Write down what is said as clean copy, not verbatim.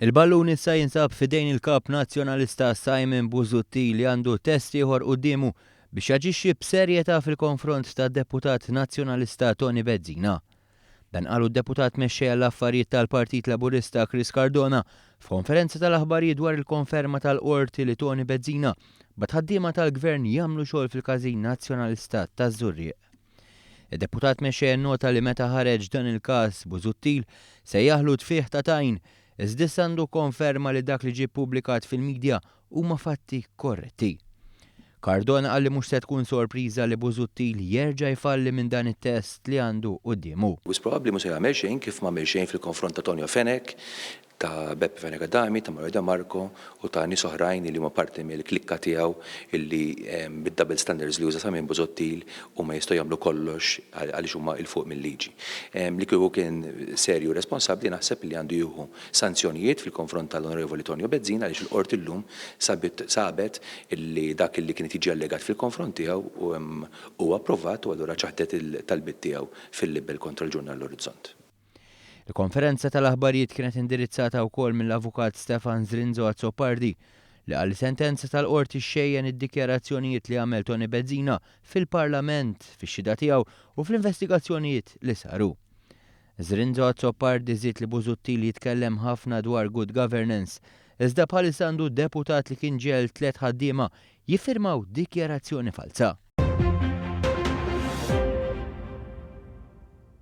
Il-ballun issa jinsab f'idejn il-Kap Nazzjonalista Simon Busuttil li għandu test ieħor quddiemu biex jaġixxi b'serjetà fil-konfront tad-Deputat Nazzjonalista Toni Bezzina. Dan qalu d-Deputat Mexxej għall-Affarijiet tal-Partit Laburista Chris Cardona f'konferenza tal-aħbarijiet dwar il-konferma tal-Qorti li Toni Bezzina bagħat ħaddiema tal-Gvern jagħmlu xogħol fil-Każin Nazzjonalista taż-Żurrieq. Id-Deputat Mexxej nnota li meta ħareġ dan il-każ Busuttil sejjaħlu tfigħ ta' tajn iżda issa għandu konferma li dak li ġie ppubblikat fil-midja huma fatti korretti. Cardona qal li mhux se tkun sorpriża li Busuttil jerġa' jfalli minn dan it-test li għandu quddiemu. Wisq probabbli mhu se jagħmel xejn kif m'għamel xejn fil-konfront ta' Tonio Fenech, ta' Beppe Fenech Adami, ta' Mario De Marco u ta' nies oħrajn li huma parti mill-klikka tiegħu illi bid-double standards li juża Simon Busuttil huma jistgħu jagħmlu kollox għaliex huma 'l fuq mil-liġi. Li kieku kien serju u responsabbli naħseb li għandu jieħu sanzjonijiet fil-konfront tal-Onorevoli Tonio Bezzina għaliex il-Qorti llum sabit sabet illi dak illi kien qed jiġi allegat fil-konfront tiegħu huwa pprovat u allura ċaħdet il-talbiet tiegħu fil-libel kontra l-ġurnal L-Orizzont. Il-konferenza tal-aħbarijiet kienet indirizzata wkoll mill-Avukat Stefan Zrinzo Azzopardi li qal li sentenza tal-Qorti xxejjen id-dikjarazzjonijiet li għamel Toni Bezzina fil-Parlament, fix-xhieda tiegħu u fl-investigazzjonijiet li saru. Zrinzo Azzopardi żied li Busuttil jitkellem ħafna dwar good governance, iżda bħalissa għandu deputat li kien ġiegħel tlett ħaddiema jiffirmaw dikjarazzjoni falza.